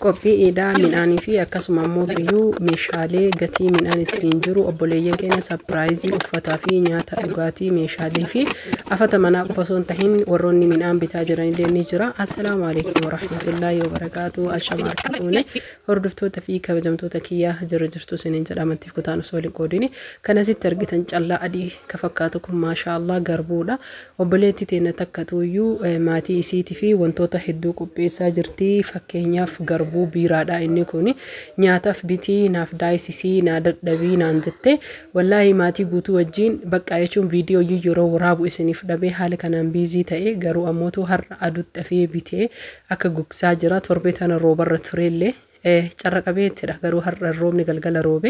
Qophii iidaa midhaanii fi akkasuma immoo biyyuu meeshaalee gatii midhaan ittiin jiru obboleeyyan keenya sapiraayizii uffataa fi nyaata dhugaatii meeshaalee fi afata manaa qofa osoo hin tahin warroonni midhaan bitaa jiranillee ni jira. Assalaamu alaikum warahmatullaahi wabarakaatu. Ashama harka hordoftoota fi kabajamtoota kiyyaa jira jirtu isiniin jedha amantiif kutaan osoo hin qoodini. Kan asitti argitan callaa adii ka fakkaatu kun maashaa Allah garbuudha. Obboleetti teenya takkatuyyuu maatii isiitii fi wantoota hedduu qopheessaa jirti. Fakkeenyaaf garbuu biiraadha inni kun nyaataaf bitii naaf daayisisii naa dadhabii naan jette. Wallaahi maatii guutuu wajjin bakka jechuun viidiyoo yeroo waraabu isiniif dhabee haala kanaan biizii ta'e, garuu ammootu har'a aduutti afee bitee akka gogsaa jira. Torbee tana roobarra turellee carra qabeettidha, garuu har'a roobni galgala roobe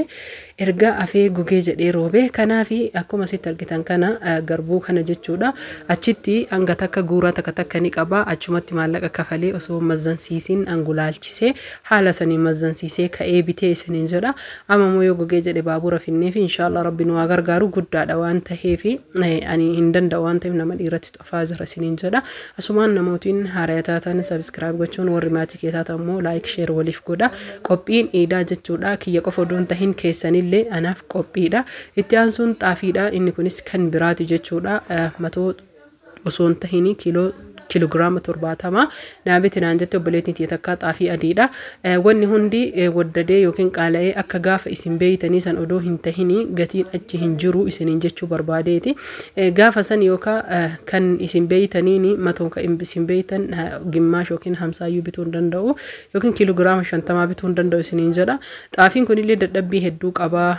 erga afee gogee jedhee roobe. Kanaaf akkuma asitti argitan kana garbuu kana jechuudha, achitti hanga takka guuraa takka takka ni qaba. Achumatti maallaqa kafalee osoo mazzansiisin angulaalchisee haala sanii mazzansiisee ka'ee bitee isiniin jedha. Amma immoo yoo gogee jedhe baabura finnee fi inshaallah rabbi nu haa gargaaru. Guddaadha waan taheef ani hin danda'u waan ta'eef nama dhiiratti xofaa jira isiniin jedha. Asumaan namootiin haaraa taatan subscribe gochuun, warri maatii kee taatan immoo like, share waliif godha. Qophiin iidaa jechuudha kiyya qofa odoo hin tahin keessanillee anaaf qophiidha. Itti aansuun xaafiidha. Inni kunis kan biraati jechuudha. Matoo osoo hin tahin kiiloo kiloogiraama 70 naa biti naan jette obboleettiin tiyya takkaa. Xaafii adiidha. Wanni hundi waddadee yookiin qaala'ee akka gaafa isin beeytanii san odoo hin tahini gatiin achi hin jiru isiniin jechuu barbaadeeti. Gaafa san yookaan kan isin beeytaniin matoon kan isin beeytan gimmaash yookiin hamsaayyuu bituu hin danda'u yookiin kiloogiraama 50 bituu hin danda'u isiniin jedha. Xaafiin kunillee dadhabbii hedduu qabaa,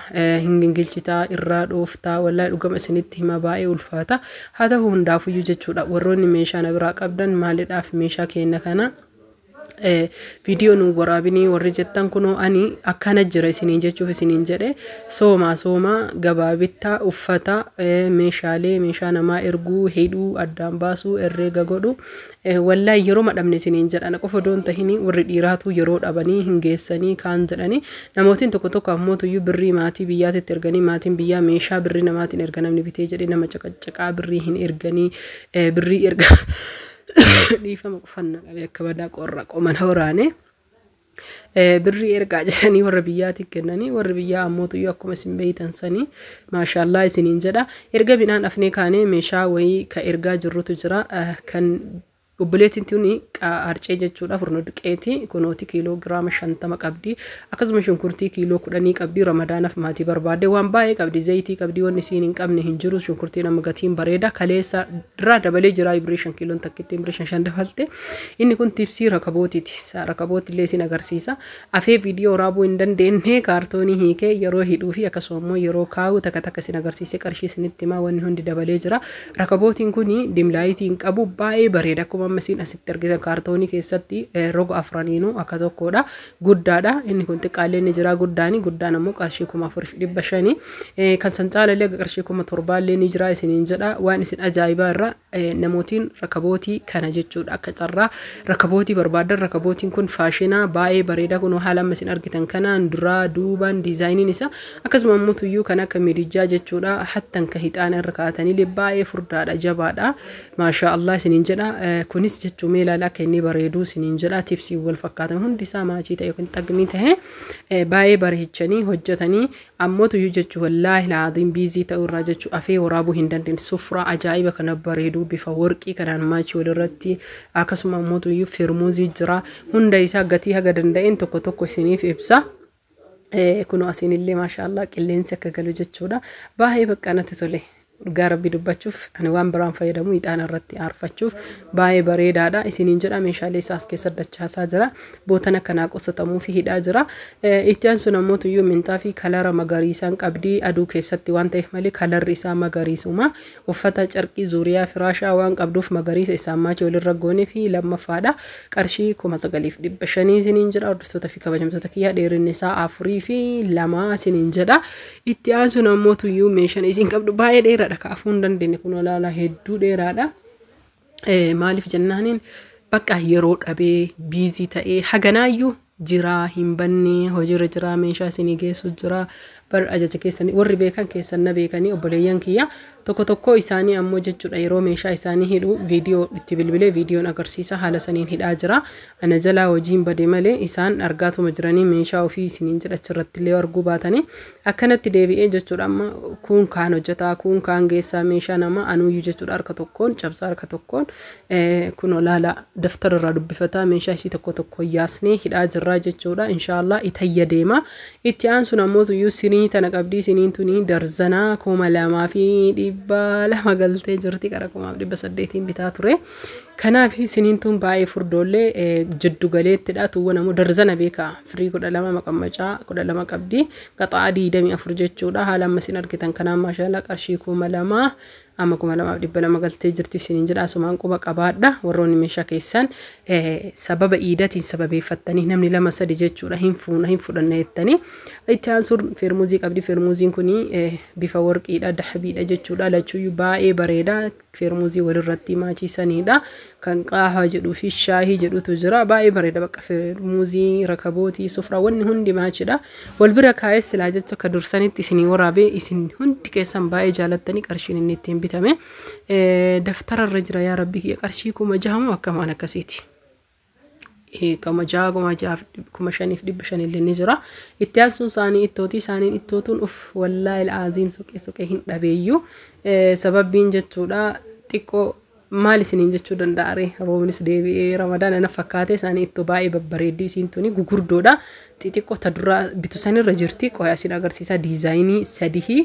hin gingilchitaa, irraa dhooftaa, wallaahi dhugama isinitti hima, baay'ee ulfaata. Haa ta'u hundaafuyyuu jechuudha, warroonni meeshaa na biraa qabdan maalidhaaf meeshaa keenya kana viidiyoo nu waraabinii warri jettan, kunoo ani akkana jira isiniin jechuuf isiniin jedhe. Soomaa soomaa gabaa bittaa, uffata, meeshaalee, meeshaa namaa erguu, hidhuu, addaan baasuu, herreega godhu, wallaahi yeroo madhabne isiniin jedha. Na qofa odoon tahini warri dhiiraatu yeroo dhabanii hin geessanii kaan jedhanii, namootiin tokko tokko ammoo tuyyuu birrii maatii biyyaatitti erganii, maatiin biyyaa meeshaa birrii namaatiin erga namni bitee jedhee nama caqaccaqaa birrii hin erganii, birrii erga. Dhiifama, qufannaa qabee akka badaa qorra qomana waraane. Birrii ergaa jedhanii warra biyyaatti kennanii, warri biyyaa ammoo tuyyuu akkuma isin beeytan sanii maashaallaa isiniin jedha. Erga midhaan afnee kaanee meeshaa wayii ka ergaa jirrutu jira. Kan obboleettiin tuni harcee jechuudha, furnoo duqeeti kunooti kiiloo giraama 50 qabdi. Akkasuma shunkurtii kiiloo 10 qabdi. Ramadaanaaf maatii barbaadde waan baay'ee qabdi, zayitii qabdi, wanni isiin hin qabne hin jiru. Shunkurtiin amma gatiin bareeda kaleessa irraa dabalee jira, birrii 5 kiiloon takkittiin birrii 5 5 dabalte. Inni kun tipsii rakabootiiti, rakabooti illee isin agarsiisa. Afee viidiyoo waraabuu hin dandeenye, kaartoonii hiikee yeroo hidhuu fi akkasuma immoo yeroo kaa'u takka takka isin agarsiise, qarshii isinitti himaa. Wanni hundi dabalee jira. Rakabootiin kun dim lightii hin qabu, baay'ee bareeda. Akkuma amma isin asitti argitan kaartoonii keessatti roga afraniinuu akka tokkodha. Guddaadha. Inni kun xiqqaallee ni jira, guddaani. Guddaan ammoo qarshii 4500. Kan san caalallee qarshii 7000llee ni jira isiniin jedha. Waan isin ajaa'ibaa irra namootiin rakabootii kana jechuudha. Akka carraa rakabootii barbaadan, rakabootiin kun faashinaa baay'ee bareeda, kun haala amma isin argitan kanaan duraa duubaan diizaayiniin isaa. Akkasuma immoo tuyyuu kan akka midijjaa jechuudha. Hattan ka hixaana irra kaa'atanillee baay'ee furdaadha, jabaadha. Maashaa Allah isiniin jedha. Kunis jechuu mee ilaala akka inni bareedu isiniin jedha. Tipsii wal fakkaatan hundi isaa matchii ta'e yookiin xagmii ta'e baay'ee bareechanii hojjetanii. Ammoo tuyyuu jechuu wallaahi laadiin busy ta'uu irraa jechuu afee waraabuu hin dandeenye. Sufraa ajaa'iba kana bareedu bifa warqii kanaan matchii walirratti, akkasuma ammoo tuyyuu firmuuzii jira. Hunda isaa gatii haga danda'een tokko tokko isiniif ibsa. Kunoo asiinillee maashaallah qilleensi akka galu jechuudha. Baay'ee bakka natti tole. Dhugaa rabbii dubbachuuf ani waan biraan fayyadamu ixaana irratti aarfachuuf baay'ee bareedaadha isiniin jedha. Meeshaalee isaas keessa dachaasaa jira. Bootana kanaa qosatamuu fi hidhaa jira. Itti aansuun ammoo tuyyuu minxaa fi kalara magariisaan qabdii, aduu keessatti waan ta'eef malee kalarri isaa magariisuma. Uffata carqii zuuriyaa firaashaa waan qabduuf magariisa isaan matchii walirra goonee fi lammaffaadha. Qarshii 9500 isiniin jedha. Hordoftoota fi kabajamtoota kiyyaa, dheerinni isaa 4 fi 2 isiniin jedha. Itti aansuun ammoo tuyyuu meeshaan isin qabdu baay'ee dheeraadha. Kaafuu hin dandeenye, kun olaanaa hedduu dheeraadha. Maaliif jennaaniin bakka yeroo dhabee busy ta'ee haganaayyuu jiraa hin banne, hojiirra jiraa, meeshaa isinii geessu jira. Bar ajaja keessanii warri beekan keessan na beekanii obboleeyyan kiyya tokko tokko isaanii ammoo jechuudha yeroo meeshaa isaanii hidhu viidiyoo itti bilbilee viidiyoon agarsiisa haala saniin hidhaa jira. Ana jalaa hojiin bade malee isaan argaatuma jiranii meeshaa ofii isiniin jedha achirratti illee arguu baatanii akkanatti deebi'ee jechuudha. Amma kun kaan hojjetaa kun kaan geessaa meeshaa nama anuyyuu jechuudha harka tokkoon cabsaa harka tokkoon kun olaala daftara irraa dubbifataa meeshaa isii tokko tokko yaasnee hidhaa jirraa jechuudha. Inshaallah itayya deema. Itti aansuun ammoo tuyyuu sinii tana qabdii siniin tuni darzanaa 2200 galtee jirti qara 1800 bitaa ture. Kanaaf siniin tun baay'ee furdoollee jiddu galeettidha. Tuuwwan ammoo darzana beekaa firii 12 maqammacaa 12 qabdi. Qaxaa 24 jechuudha. Haala amma isin argitan kanaan maashaallah qarshii 2000 amma 2200 galtee jirti isiniin jedha. Asumaan quba qabaadha. Warroonni meeshaa keessan sababa iidatiin sababeeffattanii namni 2 3 jechuudha hin fuuna hin fudhanna jettanii. Itti aansuun feermuzii qabdi. Feermuziin kun bifa warqiidha dahabiidha jechuudha. Lachuuyyuu baay'ee bareeda. Feermuzii walirratti maachiisanidha. Kan qaahaa jedhuu fi shaahii jedhutu jira. Baay'ee bareeda bakka feermuzii, rakabootii, sufraa wanni hundi maachidha. Wal bira kaa'es silaa jecha akka dursanitti isinii waraabee isin hundi keessan baay'ee jaalattanii qarshiin inni ittiin bitame. Daftararra jira yaa rabbi kiyya qarshii 6000 moo akkam waan akkasiiti. 6000 6500 illee ni jira. Itti aansuun isaanii ittootii isaaniin ittootuun uff wallaahi al'aaziim suqee suqee hin dhabeeyyu. Sababbiin jechuudha xiqqoo maal isiniin jechuu danda'a ree roobnis deebi'ee ramadaana na fakkaate isaanii ittoo baay'ee babbareeddii isiin tuni gugurdoodha. Xixiqqoo ta duraa bitu sanirra jirti qoyaa isin agarsiisa diizaayinii sadihii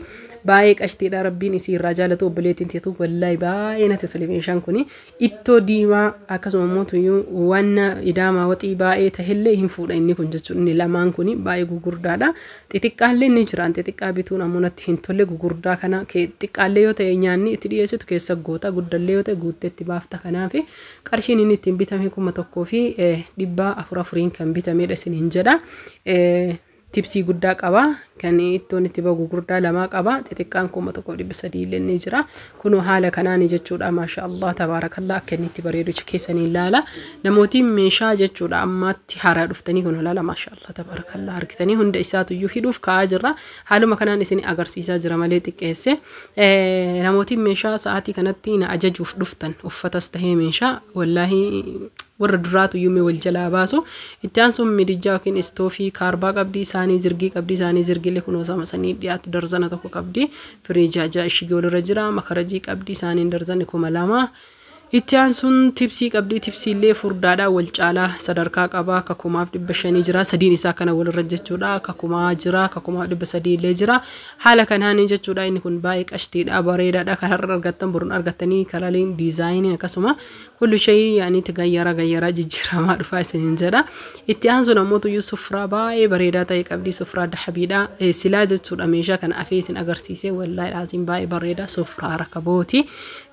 baay'ee qashtiidha. Rabbiin isii irraa jaalatu obboleettiin teetu wallaahi baay'ee natti tole meeshaan kuni ittoo diimaa akkasuma immoo tuyyuu wanna idaamaa waxii baay'ee tahellee hin fuudha inni kun jechuudha. Inni lamaan kuni baay'ee gugurdaadha. Xixiqqaallee ni jiraan xixiqqaa bituun ammoo natti hin tolle gugurdaa kana xiqqaallee yoo ta'e nyaanni itti dhiyeessitu keessa goota guddallee yoo ta'e guutteetti baafta. Kanaaf qarshiin inni ittiin bitame 1400 kan bitamedha isiniin jedha. Tibsii guddaa qaba. Kan ittoon itti bahu gurguddaa 2 qaba. Xixiqqaan 1300 illee ni jira. Kunoo haala kanaan jechuudha. Maasha Allah tabaarakallah akka inni itti bareedu keessanii ilaala. Namootiin meeshaa jechuudha ammaatti haaraa dhuftanii kun ilaala. Maasha Allah tabaarakallah argitanii hunda isaatuyyuu hidhuuf kaa'aa jirra. Haaluma kanaan isin agarsiisaa jira malee xiqqeesse. Namootiin meeshaa sa'aatii kanatti na ajajuuf dhuftan uffatas tahee meeshaa wallaahi warra duraatu iyyuu mee wal jalaa baasu. Itti aansuun midijjaa yookiin istoofii kaarbaa qabdi isaanii zirgii qabdi isaanii zirgiilee kunoo sama sanii dhiyaatu darzana 1 qabdi. Firii jaajaa ishigee walirra jira. Makarajii qabdi isaaniin darzanni 2000. Itti aansuun tibsii qabdi. Tibsiillee furdaadhaa wal caalaa sadarkaa qabaa. Akka 1500 jira. Sadiin isaa kana walirra jechuudha. Akka 1000 jira. Akka 1300 illee jira. Haala kanaan jechuudha. Inni kun baay'ee qashtiidha. Bareedaadha. Kan har'a argattan boruun argattanii karaaleen diizaayinii akkasuma kullu shayii yaani itti gayyaraa gayyaraa jijjiiramaa dhufaa isiniin jedha. Itti aansuun ammoo tuyyuu sufraa baay'ee bareedaa ta'e qabdi. Sufraa dahabiidha. Silaa jechuudha meeshaa kana afee isin agarsiisee wallaahi dhaaziin baay'ee bareeda. Sufraa rakabooti.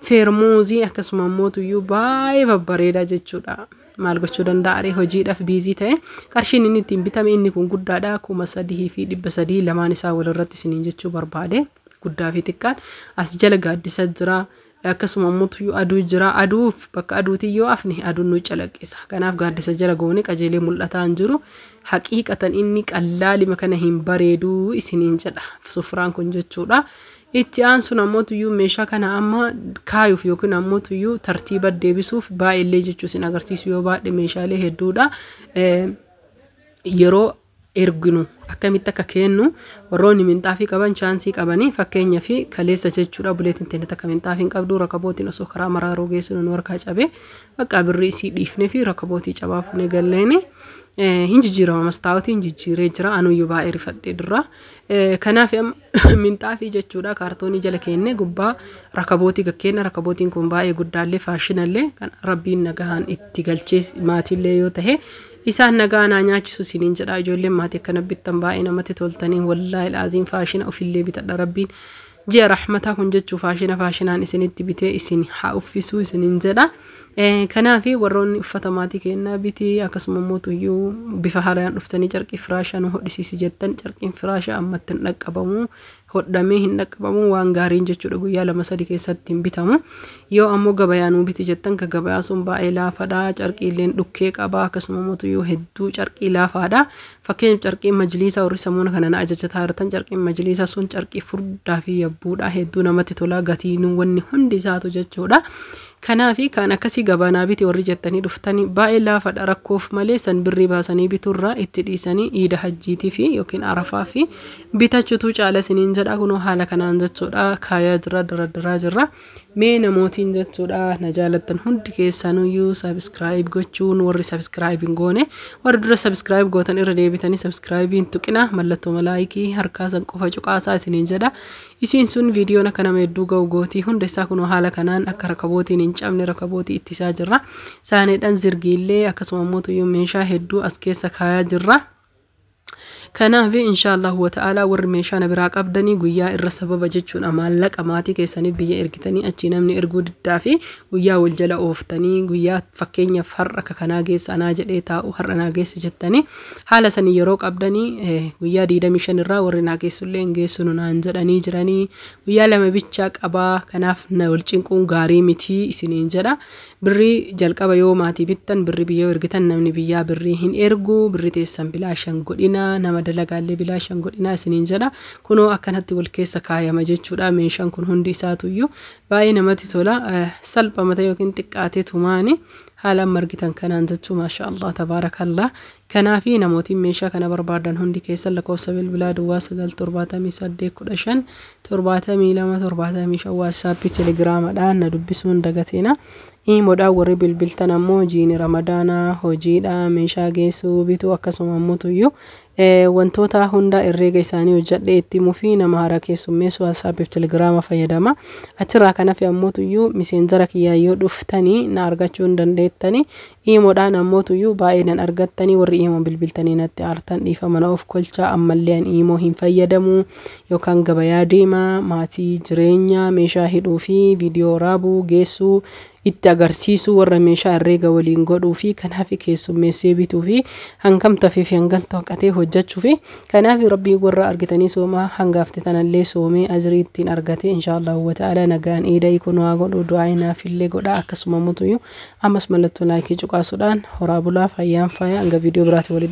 Feermuuzii akkasuma ammoo tuyyuu baay'ee babbareedaa jechuudha. Maal gochuu danda'a ree hojiidhaaf biizii ta'e qarshiin inni ittiin bitame inni kun guddaadha. 3300 lamaan isaa walirratti isiniin jechuu barbaade. Guddaa fi xiqqaan as jala gaaddisa jira. Akkasuma ammoo tuyyuu aduu jira. Aduuf bakka aduutii yoo afne aduun nu calaqqisa. Kanaaf gaaddisa jala goone qajeelee mul'ataa hin jiru. Haqiiqatan inni qallaalima kana hin bareeduu isiniin jedha. Sufraan kun jechuudha. Itti aansuun ammoo tuyyuu meeshaa kana amma kaayuuf yookiin ammoo tuyyuu tartiiba deebisuuf baay'eellee jechuu isin agarsiisu yoo baadhe meeshaalee hedduudha. Yeroo erginu akkamitti akka kennu warroonni minxaafii qaban chaansii qabanii fakkeenyaa fi kaleessa jechuudha buleetiin teenya takka minxaafii hin qabdu rakabootiin osoo karaa maraaroo geessu nu harkaa cabe bakka birrii isii dhiifnee fi rakabootii cabaa fuunee galleeni hin jijjiirama mastaawotiin jijjiiree jira anuyyuu baay'ee rifadhee dura. Kanaaf minxaafii jechuudha kaartoonii jala keenne gubbaa rakabootii gakkeenya rakabootiin kun baay'ee guddaallee faashinallee kan rabbiin nagahaan itti galchee maatiillee yoo ta'e isaan nagaa naa nyaachisu isiniin jedha. Ijoolleen maatii akkana bittan baay'ee namatti toltanii wallaahi laaziin faashina ofillee bitadha rabbiin ji'a rahmataa kun jechuu faashina faashinaan isinitti bitee isin haa uffisuu isiniin jedha. Kanaaf warroonni uffata maatii kennaa bitii akkasuma immoo tuyyuu bifa haaraan dhuftanii carqii firaashaa nu hodhisiisi jettan carqiin firaashaa ammatti hin dhaqqabamu. Hodhamee hin dhaqqabamu waan gaariin jechuudha, guyyaa 2-3 keessatti hin bitamu. Yoo ammoo gabayaa nuu biti jettan, ka gabayaa sun baay'ee laafaadha. Carqiileen dhukkee qaba, akkasuma mootuyyuu hedduu carqii laafaadha. Fakkeenyaaf carqiin majliisaa, warri samuuna kana na ajajataa jirtan, carqiin majliisaa sun carqii furdaa fi yabbuudha, hedduu namatti tola, gatiinuu wanni hundi isaatu jechuudha. Kanaafi kan akkasii gabaanaa biti warri jettanii dhuftanii baay'ee laafadha. Rakkoof malee san birrii baasanii biturraa itti dhiisanii iida hajjiitii fi yookiin arafaa fi bitachuutu caala isiniin jedha. Kunoo haala kanaan jechuudha kaayaa jirra, daradaraa jirra. Mee namootiin jechuudha na jaalattan hundi keessanuyyuu subscribe gochuun, warri subscribe hin goone, warri dura subscribe gootan irra deebitanii subscribe tuqina, mallattoo malaayikii harkaa san qofa cuqaasaa isiniin jedha. Isiin sun viidiyoon akka nama hedduu ga'u gootii. Hunda isaa kunoo haala kanaan akka rakabootiin hin cabne rakabootii ittisaa jirra. Saaneedhaan zirgiillee akkasuma mootuyyuu meeshaa hedduu as keessa kaayaa jirra. Kanaaf inshaallahu wata'aalaa warri meeshaa na biraa qabdanii guyyaa irra sababa jechuudha maallaqa maatii keessaniif biyya ergitanii achii namni erguu diddaa fi guyyaa wal jala ooftanii, guyyaa fakkeenyaaf har'a akka kanaa geessa anaa jedhee taa'u, har'a naa geessu jettanii haala sanii yeroo qabdanii, guyyaa 25 irraa warri naa geessullee hin geessinu naan jedhanii jiranii, guyyaa 2 bichaa qabaa. Kanaaf na wal cinquun gaarii mitii isiniin jedha. Birrii jalqaba yoo maatii bittan, birrii biyya ergitan, namni biyyaa birrii hin ergu. Birrii teessan bilaashan godhina, nama dalagaallee bilaashan godhinaa isiniin jedha. Kunoo akkanatti wal keessa kaayama jechuudha. Meeshaan kun hundi isaatuyyuu baay'ee namatti tola, salphamata yookiin xiqqaatee tumaani haala amma argitan kanaan jechuu, maasha Allah, tabaarakallah. Kanaafi namootiin meeshaa kana barbaadan hundi keessan lakkoofsa bilbilaa 0978 15 72 75 WhatsAppii, Telegraamadhaan na dubbisuun dagateena. Imoodhaan warri bilbiltan ammoo jiini Ramadaanaa, hojiidha, meeshaa geessuu, bituu, akkasuma ammoo tuyyuu wantoota hunda herreega isaanii hojjedhee itti himuu fi nama haaraa keessummeessu WhatsAppiif Telegraama fayyadama. Achirraa kan hafe ammoo tuyyuu Messengera kiyyaa yoo dhuftanii na argachuu hin dandeettanii. Imoodhaan ammoo tuyyuu baay'ee nan argattanii. Warri imo bilbiltanii natti aartan dhiifama na of kolchaa. Ammallee an imo hin fayyadamu, yookaan gabayaa deemaa, maatii, jireenya, meeshaa hidhuu fi viidiyoo waraabuu, geessuu, itti agarsiisuu, warra meeshaa herreega waliin godhuu fi kanaaf keessummeessee bituu fi hangam tafee fi hangam toqatee hojjechuu fi kanaaf Rabbii warra argitanii sooma hangaafte tanallee soomee ajirii ittiin argate inshaallahu wata'ala nagaan iida kun waa godhu du'aa naafillee godha. Akkasuma mutuyyuu ammas mallattoo likeii cuqaasuudhaan horaa bulaa, fayyaan faaya, hanga viidiyoo biraati waliin.